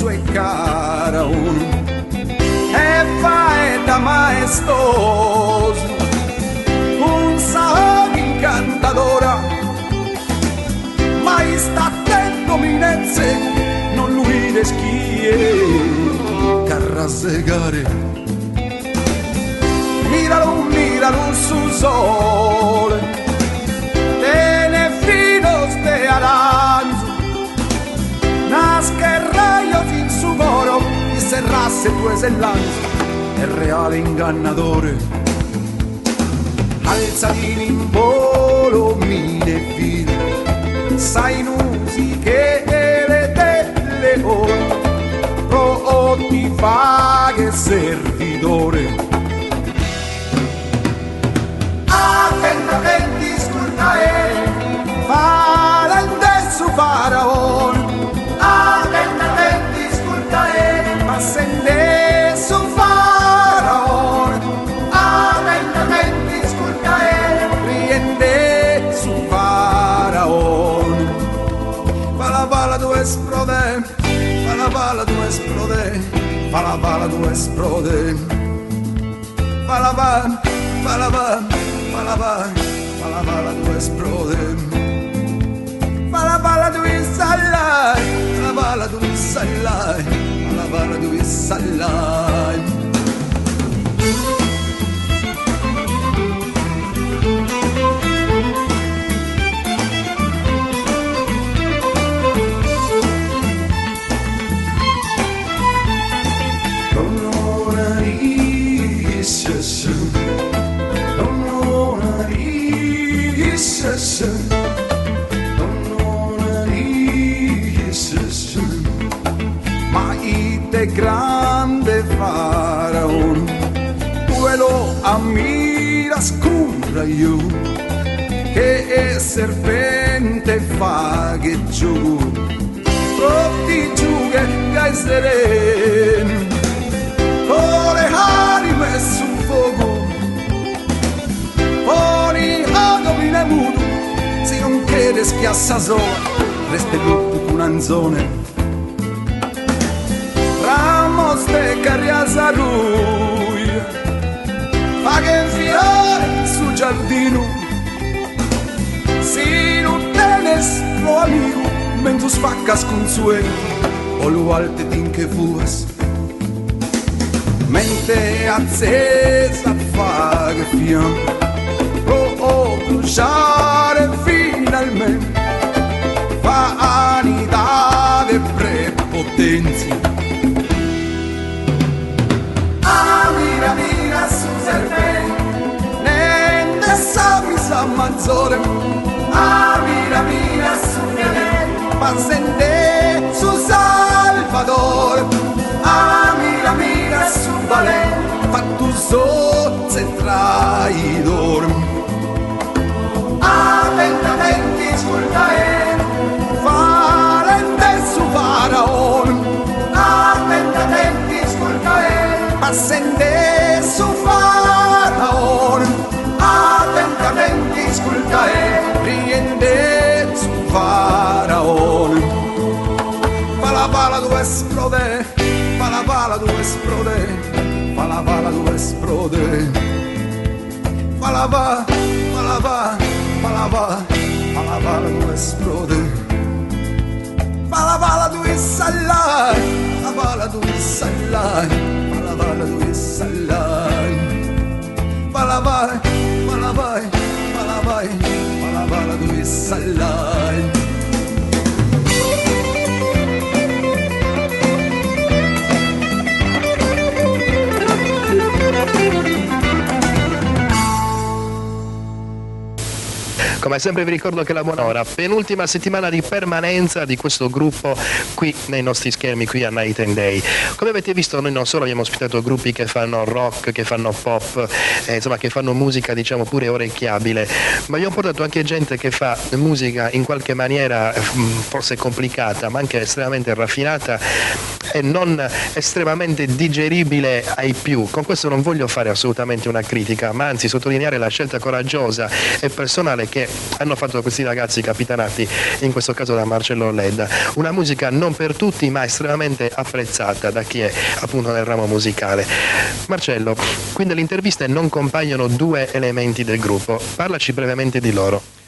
fizu 'e Caraunu e faedda maestosu cun sa 'oghe incantadora ma ista attentu omine tzegu non lu 'ides chi est carrasegare Miralu miralu su sole Tenet filos de aranzu Naschet rajos in su coro Isse rassu e tue ses lanzu Est reale ingannadore Alzadi in bolu omine vile S'ainu si cheret leone Pro ti fagher servidore Attentamente isculta 'ene Falende su faraone Attentamente isculta 'ene Passende su faraone Attentamente isculta 'ene Riende su faraone Fala fala tu esplode Fala fala tu esplode Fala fala tu esplode Fala va, fala va, fala va, fala fala tu esplode Fala fala tu isallai, fala fala tu isallai, fala fala tu isallai. Ma ite grande faraon Tue lu ammiras cun rajone Che serpente faghet giogu Pro ti giugher gai serenu Pro leare su fogu Poni oghe omine mudu Si non cheres chi a sa sola Restet lupu cun anzone Ramos de cariasa ruja Faghen fiore in su giardinu Si lu tenes pro amigu Menzus facas cun su 'entu 'Olu altu e ti nche fuas Mente atzesa faghet fiama Pro brujare finalmente Vanidade e prepotenzia Ah mira mira su serpente Nende sa missa mazore Ah mira mira su fiadente Passende su Salvadore Ah mira mira su balente Fattu sozzu e traidore Attentamente isculta 'ene Falende su faraone Attentamente isculta 'ene Passende su faraone Attentamente isculta 'ene Riende su faraone Fala fala tu esplode Fala fala tu esplode Fala fala tu esplode Fala va, fala va, fala va, fala fala tu esplode Fala fala tu isallai, fala fala tu isallai, fala fala tu isallai. Fala vai, fala vai, fala vai, fala fala tu isallai. Come sempre vi ricordo che la buona ora, penultima settimana di permanenza di questo gruppo qui nei nostri schermi, qui a Night and Day. Come avete visto noi non solo abbiamo ospitato gruppi che fanno rock, che fanno pop, eh, insomma che fanno musica diciamo pure orecchiabile, ma abbiamo portato anche gente che fa musica in qualche maniera mm, forse complicata, ma anche estremamente raffinata e non estremamente digeribile ai più. Con questo non voglio fare assolutamente una critica, ma anzi sottolineare la scelta coraggiosa e personale che che. Hanno fatto questi ragazzi capitanati in questo caso da Marcello Ledda. Una musica non per tutti ma estremamente apprezzata da chi è appunto nel ramo musicale. Marcello, qui nelle interviste non compaiono due elementi del gruppo. Parlaci brevemente di loro.